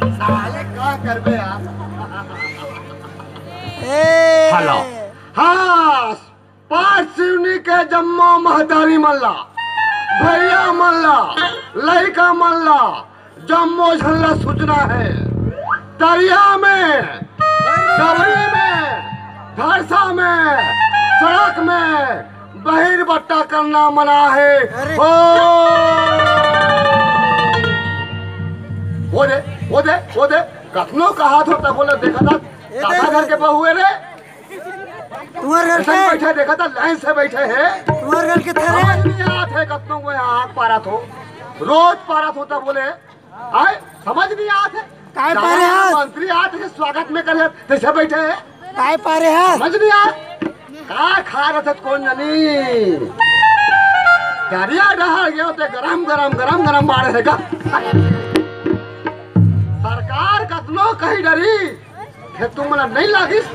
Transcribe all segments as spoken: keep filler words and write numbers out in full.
साले का करबे यार? ए! हेलो। हाँ, पाँच सिवनी के जम्मो महतारी मन ला, भैया मन ला, लइका मन ला, जम्मो झन ला सूचना हे। तरिया में, डबरी में, धरसा में, सड़क में बहिर बट्टा करना मना हे। अरे। हो। वो दे, वो दे, वो दे, कतनो कहा थो तब बोले, देखा था, ए, दादा देख। घर के बहू हे रे। तुम्हारे घर ऐसे के? बैठे, देखा था, लाइन से बैठे हे। तुम्हारे घर के थे रे? समझ नहीं आत हे, कतनो को यहाँ आग पारा थो, रोज पारा थो तब बोले, आय, समझ नहीं आत हे। काय दादा पारे यहाँ हस? मंत्री आत हे, स्वागत में करे, तैसे बैठे हे। काय पारे हस? समझ नहीं आत। का खा रहे थे कौन जानी? दरिया डहर गयो ते गरम, गरम, गरम, गरम बाढ़ हे का? सरकार कतनो कही डरी, हे तुमला नहीं लागिस?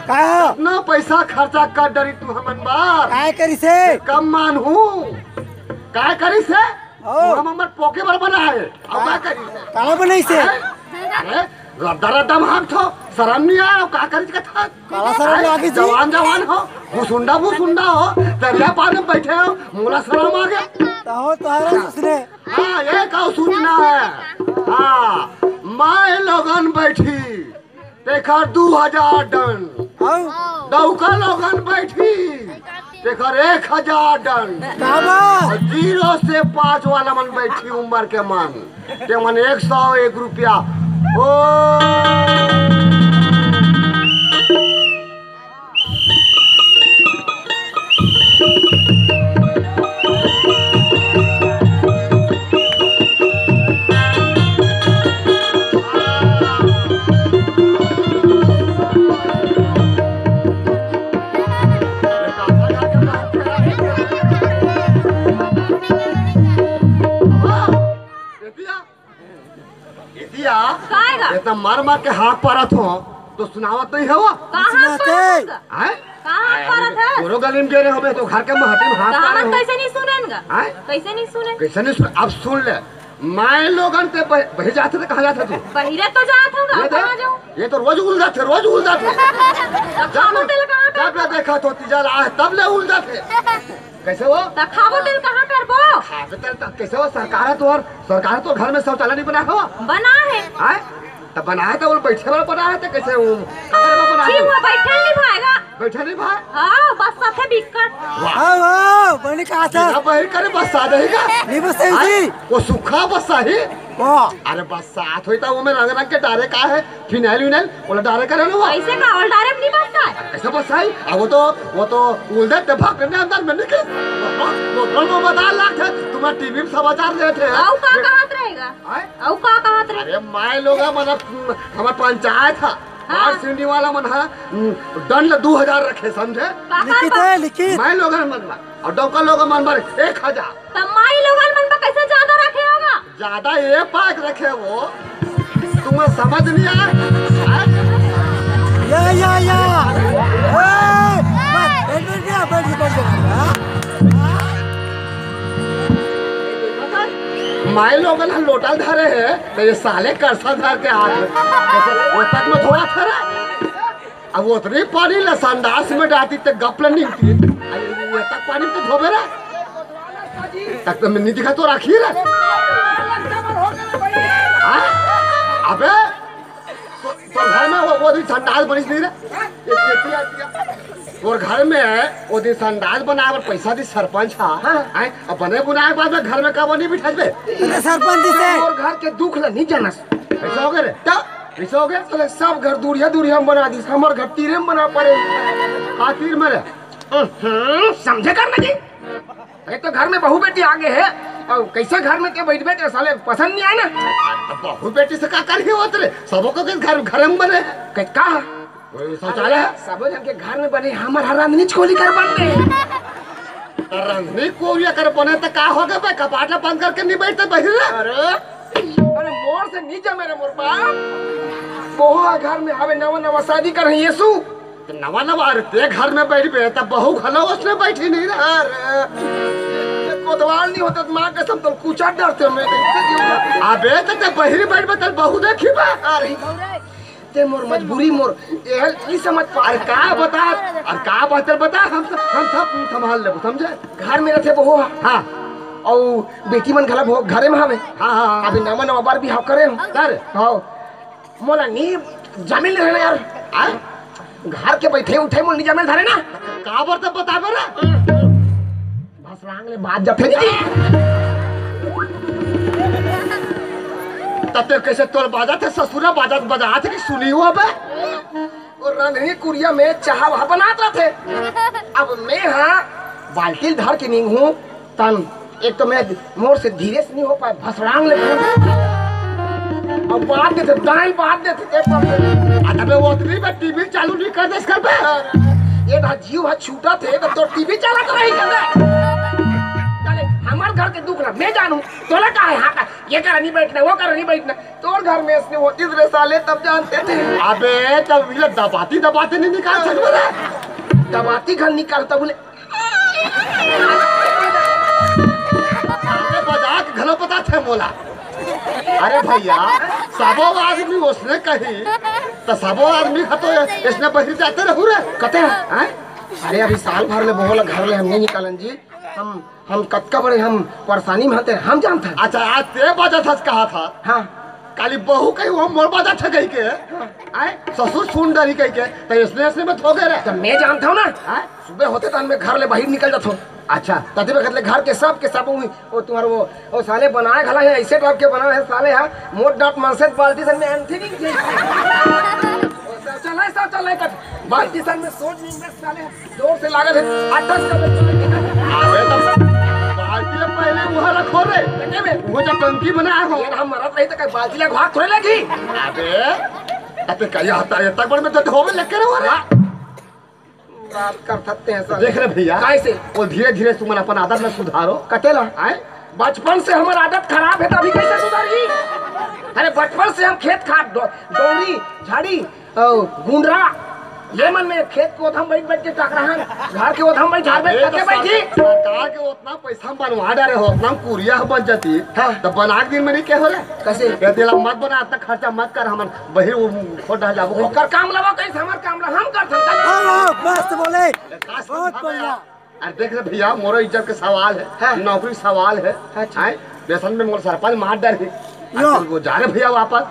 का? कतनो पैसा खर्चा कर डरी तू हमन बार। काय करिसे? कम मान हूँ। काय करिसे? ओ। वो हम हमर पोके बर बना हे। अब का करी? काला बनाइसे? हैं? अरे, रद्दा रद्दा में हाथ थो, शरम नहीं आय, का करी के था? काला शरम आय, लागी जी। जवान जवान हो, भुसुंडा भुसुंडा हो, दरिया पार में बैठे हो, मोला शरम आ गया। तो हो, तोहरा सुसरे। हाँ, ये का सूचना हे? हाँ, माय लोगन बैठी, तेखर दू हजार डन। हाँ। डौका लोगन बैठी, तेखर एक हजार डन। का बा? और जीरो से पाँच वाला मन बैठी उम्र के मन, ते मन एक सौ एक रुपया। ओ। एतिया, काय गा? एतना मार मार के हाथ पारत हो, तो सुनावत नहीं हवा? कहाँ सुनाते? पारत? हैं? कहाँ पारत है? तोरो गली में गे रहे होबे, तो घर के महती में हाथ तो पारे हमन हो। कैसे नहीं सुनेन गा? हैं? कैसे नहीं सुने? कैसे नहीं सुन? अब सुन ले, माय लोगन ते बह-, बही जात हे तो कहाँ जात हे तू? बहिरे तो जात हूँ गा, ये दे, कहाँ जाऊँ? ये तो रोज उलझत हे, रोज उलझत हे। तो खाबो तेल कहाँ पे? जब ले देखा तो तीजा ला, तब ले उलझत हे। कैसे हो? त खाबो तेल कहाँ करबो? खाबो तेल त कैसे हो? सरकार हे तोर, सरकार हे तोर घर में शौचालय नहीं बना हो? बना हे। आय? त बना हे त वो बैठे वाला बना हे त कैसे हो? कमरे में बना छी, हे? वो बैठे नहीं भाएगा। बैठे नहीं भाए? हाँ, बस साथे बिक्कट। वाह। हाँ, हाँ, बने कहा था। बिना बहिर करे बस साथ ही का? नहीं बस सही आय? जी। वो सूखा बस सही? वाह। अरे बस साथ होई त वो में रंग रंग के डारे का हे? फिनाइल विनाइल, ओला डारे करे ना वो। कैसे का? ओला डारे नहीं बसता है। कैसे बसता है? अब वो तो, वो तो उलझे ते भाग करने अंदर में निकल। वो, वो, वो, वो बता लाग थे, तुम्हारा टीवी में समाचार देते हैं। आऊ का ये कहत रहेगा? आय? आऊ का कहत रहे? अरे माय लोग, मतलब, हमार पंचायत है। हाँ। बाढ़ सिंडी वाला मन है, हम्म, दंड दो हजार रखे, समझे? का लिखित करबो? है, लिखित। माय लोग मन बर, और डौका लोग मन बर एक हजार। त माई लोगन मन बर कैसे ज्यादा रखे होगा? ज्यादा ये पाक रखे वो, तुम्हें समझ नहीं आए? आए? या, या, या। ए, बैठ, बैठ गया, बैठ गया, बैठ गया। माई लोगन ह लोटा धरे हे, तो ये साले करसा धर के हाथ में। वो तक में धोआ था रे। अब उतनी पानी ला संडास में डालती तो गप ले निकलती। अरे, ये तक पानी में तो धोबे रे। तक तो मैं नहीं दिखा तो राखी रे। हाँ? अबे, तो, तो घर में वो, वो दिन संडास बनिस नहीं रे। ये, ये पिया, पिया। तोर घर में वो दिन संडास बनाए बर पैसा दी सरपंच हा। हाँ। हैं? अब बने बुनाए के बाद में घर में काबर नहीं बिठाबे? अरे सरपंच जी से। तोर घर के दुख ला नहीं जानस। कैसे हो गए रे? तो कैसे हो गए? साले सब घर दूरिया दूरिया में बना दिस, हमर घर तीरे में बना पड़े। का तीर में रे? हम्म, समझे कर ना जी। अरे तो घर में बहू बेटी आ गए है, और कैसे घर में के बैठ बैठे साले पसंद नहीं आए ना। तो बहू बेटी से का कर होत रे? सबको के घर, घर में बने। कै-, का? वही शौचालय है। सबो जन के घर में बने, हमर हर रांधनी चकोली कर बन दे। तो रांधनी कोरिया कर बने तो का हो गए बे? कपाट ला बंद करके नहीं बैठते बहिर रे? अरे, अरे मोर से नहीं जमे रे मोर बाप। कोहा घर में हवे नवा नवा शादी कर है येसु। नवा नवा, अरे ते घर में बैठबे त बहू घलो ओसने बैठी नहीं रे। अरे, ये कोतवाल नहीं होता तो माँ कसम तो कुचर डरते मैं। अबे त ते बहिरी बैठबे त बहू देखी बे। अरे, ते मोर मजबूरी मोर एहल नहीं समझ पा। अरे का बता, अरे का बात है बता, हम सब हम सब संभाल लेबो, समझे? घर में रहते बहू हा। हाँ। और बेटी मन घला बहू घरे में हवे। हाँ, हाँ, हाँ। अभी नवा नवा बार बिहाव करे हो। कर। हाँ। मोला नी जमीन ले लेना यार। हाँ? घर के बैठे उठे मोला नी जमीन धरे ना। काबर तब बताबे ना। भसरांग ले बात जब फेंक दी। तब ते कैसे तोर बाजा थे ससुरा बाजा बजा थे कि सुनी हुआ बे? और रंधनी कुरिया में चाह वहा बनात रहते। अब मैं हाँ बाल्टी धर के नींद हूँ तन एक तो मैं मोर से धीरे से नहीं हो पाए, भसड़ांग ले। अब बात देते, दाई बात देते, ते पर। अबे वो उतनी में टीवी चालू नहीं कर दे कर बे। ये ना जीव है छूटा थे, तो, तो टीवी चला तो नहीं कर दे। चले, हमार घर के दुख ना, मैं जानू, तोला का है, हाँ का, ये कर नहीं बैठना, वो कर नहीं बैठना। तोर घर में इसने होती रे साले, तब जानते थे। अबे, तब ये दबाती, दबाती नहीं निकाल सकते ना। दबाती घर निकालता बोले, अरे मजाक घलो पता थे मोला। अरे भैया, सबो आदमी ओसने कही, त सबो आदमी ह तो इसने बहिर जाते रहू रे। कते हैं? हैं? अरे अभी साल भर ले बहू ला घर ले हम नहीं निकालन जी। हम, हम कतका बड़े हम परेशानी में हते, हम जानत हन। अच्छा, आज ते बाजा थस कहा था। हाँ। काली बहू कही वो मोर बाजा ठगई के। हाँ। आए, ससुर सुन डरी कही के, त इसने, इसने में थोगे रे। त मैं जानत हूँ ना। हाँ? सुबह होते तन मैं घर ले बाहिर निकल जात हूँ। अच्छा। तते बखत ले घर के सब के सब वो, वो तुम्हारा वो, वो साले बनाए घला है, ऐसे टाइप के बनाए है साले हा, मोट डाट मनसे बाल्टी सन में अंथी नहीं की। वो सब चल है, सब चल है, बाल्टी सन में सोच नहीं बस साले, जोर से लागत है, अटक कर। अबे तो बाल्टी ले पहले वहाँ रखो रे। कटे में? वो जो टंकी बनाए हो। ये हम मरत रही तो कहीं बाल्टी ले घाक थोड़े लगी। अबे, अबे कहीं आता है, तक बड़ में तो ढोबे लग के रहो रे। हाँ। बात कर सकते हैं सर। देख रे भैया, कैसे? वो धीरे धीरे तुमन अपन आदत में सुधारो। कतेला? आए? बचपन से हमार आदत खराब है, तो अभी कैसे सुधरही? अरे, बचपन से हम खेत खार, डो-, डोंगरी, झाड़ी, और गुंडरा, ये मन में खेत के ओधम बैठ बैठ के टकराहन, घर के ओधम बैठ झाड़ बैठ अरे, तो करके बैठी। सर-, सरकार के ओतना पैसा हम बनवा डारे हो, ओतना हम कुरिया बन जाती, हाँ। तो बना के दिन में नहीं के होला? कैसे? ये तेला मत बना, इतना खर्चा मत कर, हमन बहिर वो फोड़ डाल जाबो। ओकर काम लवा कैसे, हमार काम ला हम कर सकते हैं। हाँ, हाँ, मस्त बोले। का बहुत समझा बढ़िया। यार? अरे देख रे भैया, मोरो इज्जत के सवाल है, हाँ। नौकरी सवाल है। अच्छा। आए, बेसन में मोर सरपंच मार डाल है। यो। वो जा रे भैया वापस।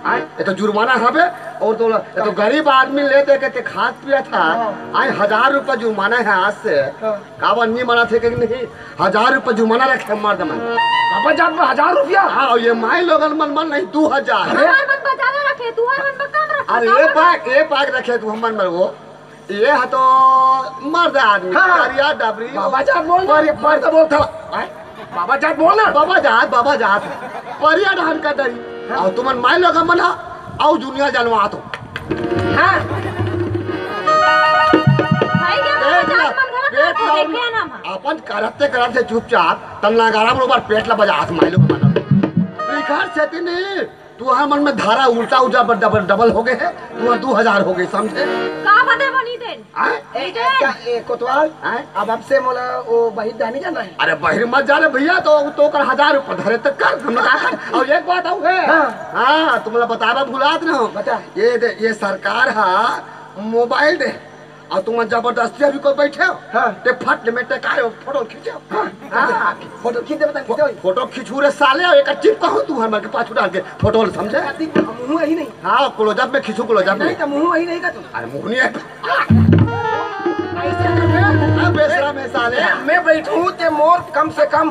आए, ये तो जुर्माना हवे, और तो, ये तो गरीब आदमी ले दे के ते खात पिया था। हाँ। आए, हजार रुपया जुर्माना है आज से। हाँ। काबर नहीं मना थे कि नहीं? हजार रुपया जुर्माना रखे मर्द मन। बाबा जात में हजार रुपया? हाँ, और ये माई लोगन मन, मन नहीं, दो हजार। अरे? हमार मन बा ज्यादा रखे, तुहार मन बा कम रखे, अरे, ये काबर? पाक, ये पाक रखे तू हमन मन वो। ये ह तो मर्द आदमी, हाँ। करिया डबरी। बाबा जात बोल ना, पर, ये मर्द बोलता। आय? बाबा जात बोल ना। बाबा जात, बाबा जात। परिया धान का डरी। हाँ। और तुमन माई लोग मन ह, आओ दुनिया जनवा तो। हाँ। भाई, क्या बाबा पेट जात ला, मन घला पेट करत ला, देखे ना हम। अपन करते करते चुपचाप, तन नगाड़ा बरोबर पेट ला बजात माई लोग मन। तू घर से ती नहीं, तुहार मन में धारा उल्टा उल्टा पर डबल डबल हो गए है, तुहार दो हजार हो गए, समझे? का बदे बनी देन? आय? ए, ए, का, ए, कोतवाल, आय? अब, अब से मोला वो बहिर डाहनी जाना है। अरे बहिर मत जा रे भैया, तो, तो कर हजार रुपये धरे तक कर, हम लोग का कर। और एक बात और है। हाँ। हाँ, तुमला बतावा भुलात ना हो। बता। ये दे, ये सरकार हा मोबाइल दे, और तुम जबरदस्ती अभी कोई बैठे हो, हाँ। ते फट में टेकाए हो, फोटो खींचे हो। हाँ। हाँ। फोटो खींच दे, बता, खींचे हो। फोटो खींचू रे साले, और एक चिपका हो तू हमारे पाछू डाल के फोटो, समझे? मुंह वही नहीं। हाँ, क्लोजअप में खींचू, क्लोजअप नहीं में। तो मुंह वही नहीं का तू। अरे मुंह नहीं है। ऐसे कर बे। हाँ, बेशरम है साले। मैं बैठूं ते मोर कम से कम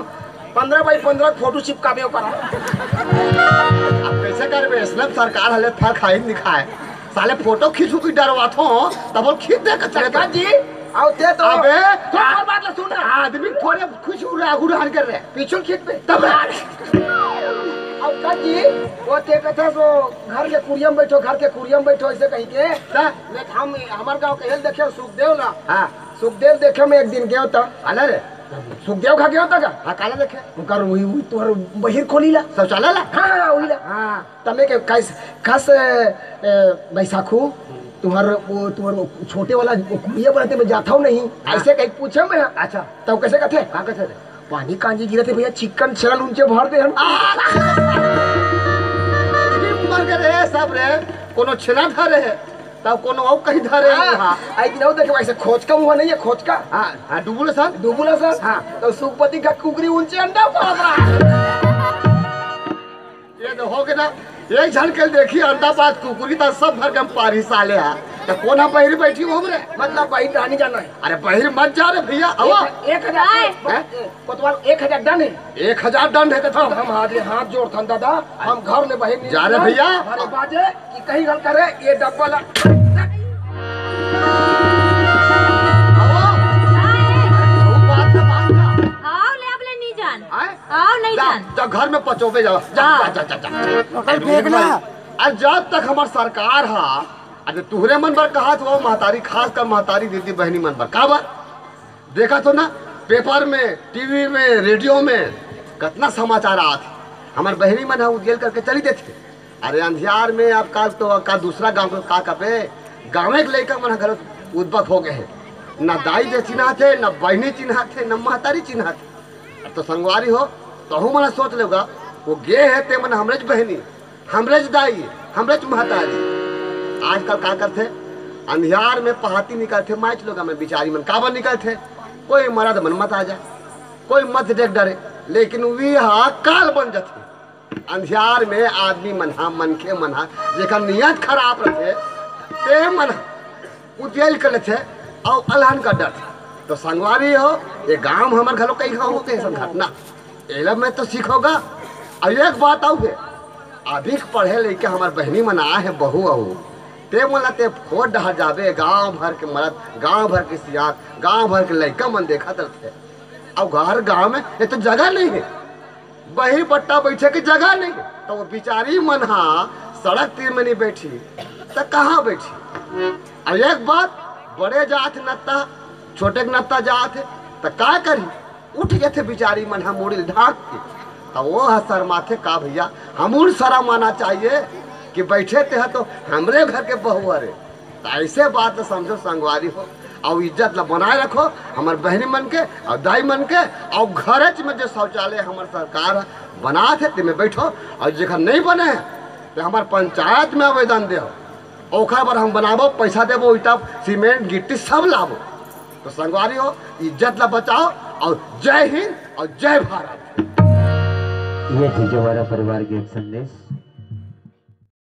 पन्द्रह बाई पन्द्रह फोटो चिपकाबे ओकर। अब कैसे करबे? इसने सरकार हले फल खाई नहीं खाए। साले फोटो खींचू की डरवात हो, तब वो खींच दे कचरे सरकार जी, आओ ते तो अबे, थोड़ा और बात ला सुन ना। आदमी थोड़े खुश हो रहा, गुड़हान कर रहे। पीछू खींच पे। तब अब का जी, वो ते कथा सो घर के कुरियम बैठो, घर के कुरियम बैठो, ऐसे कहीं के। ता? मैं हम, हमार गांव के हेल देखे, सुखदेव ना। हाँ। सुखदेव देखे मैं एक दिन गयो था। आला रे। सुखदेव खा गयो था का? हाँ, काला देखे। उनका वही, वही तोहर बहिर खोली ला। शौचालय ला? हाँ, हाँ, वही ला। हाँ। तमे के कस, कस, ए, बैसाखू, तुम्हार वो, तुम्हार वो छोटे वाला वो कुरिया बनते में जाता हूँ नहीं, हाँ। ऐसे कहीं पूछे मैं। अच्छा। तब कैसे कहते? का कहते रे? पानी कांजी गिरते भैया, चिकन छेरा लुंचे भर दे हम। मर गए रे सब रे, कोनो छेना धरे है, तब कोनो और कहीं धरे है। हाँ, हाँ। आई दिनौ देखे वैसे खोचका मुँह नहीं है, खोचका। हाँ, हाँ, डुबुला सन। डुबुला सन। हाँ। तो सुखपति का कुकरी ऊंचे अंडा पाड़ा। ये तो हो गया ना, एक झन के देखी अंडा पात कुकुरी त सब भर के हम पारी साले हा। त कोन हा बहिरी बैठी हो रे? मतलब बहिरी रानी जाना है। अरे बहिरी मत जा रे भैया, अब एक, एक हजार। हैं? कोतवाल एक हजार डन है। एक हजार डन है कथा। हम हाथ ले हाथ जोड़थन दादा, हम घर ले बहिरी नहीं जा रे भैया। अरे बाजे कि कहीं गल करे ये डब्बा ला। आओ ले, अब ले नहीं जान। हैं? आओ नहीं जा, जान। जा घर में पचोबे जाओ। जा, हाँ। जा, जा, जा, जा। पकड़ फेंक ना। अरे जब तक हमार सरकार हा, अरे तुहरे मन बर कहा तो महतारी, खास कर महतारी दीदी बहनी मन बर। का बा? देखा तो ना, पेपर में, टीवी में, रेडियो में कितना समाचार आत हे। हमार बहनी मन हा उजेल करके चली देथे। अरे अंधियार में आप का तो का दूसरा गांव के का कबे, गांव के लइका मन हा घलो उदबक हो गए हे। ना दाई दे चिन्हात हे, ना बहनी चिन्हात हे, ना महतारी चिन्हात हे। अब तो संगवारी हो, तहू मन सोच लेगा, वो गे हे ते मन हमरेच बहनी, हमरेच दाई, हमरेच महतारी। आजकल का करथे, अंधियार में पहाती निकलथे, माइच लोगा में बिचारी मन काबर निकलथे, कोई मरद मन मत आ जाए, कोई मत देख डरे, लेकिन वी हा काल बन जाथे। अंधियार में आदमी मन हा, मनखे मन हा, जेकर नियत खराब रथे, ते मन हा उजेल कर लेथे अउ अलहन कर डरथे। तो संगवारी हो, ये गांव में हमर घलो कई घाव होते हैं संघटना। एला में तो सीखोगा। अउ एक बात अउ हे, अधिक पढ़े लइके हमर बहनी मन आए हे बहू अउ ते मोला ते खोज डहर जाबे, गांव भर के मरद, गांव भर के सियान, गांव भर के लइका मन देखत रथे। अउ हर गांव में ये तो जगह नहीं हे, बही बट्टा बैठे के जगह नहीं हे। तो वो बिचारी मन हा सड़क तीर में नहीं बैठी, तो कहाँ बैठी? अउ एक बात, बड़े जात नत्ता, छोटे के नत्ता जात हे, तो का करी? उठ जाथे बिचारी मन हा मुड़ी ल ढांक के। तो वो हा शर्माथे, का भैया, हम उन शर्म आना चाहिए कि बैठे ते हा तो हमरे घर के बहू हरे। त ऐसे बात ल समझो संगवारी हो, अउ इज्जत ल बनाए रखो हमर बहनी मन के अउ दाई मन के। अउ घरच में जो शौचालय हमर सरकार ह बनात हे, तेमे बैठो, अउ जेखर नहीं बने हे, ते हमर पंचायत में आवेदन देहो, ओखर बर हम बनाबो, पैसा देबो, ईटा, सीमेंट, गिट्टी सब लाबो। तो संगवारी हो, इज्जत ल बचाओ, अउ जय हिंद अउ जय भारत। ये थे जवारा परिवार के एक संदेश।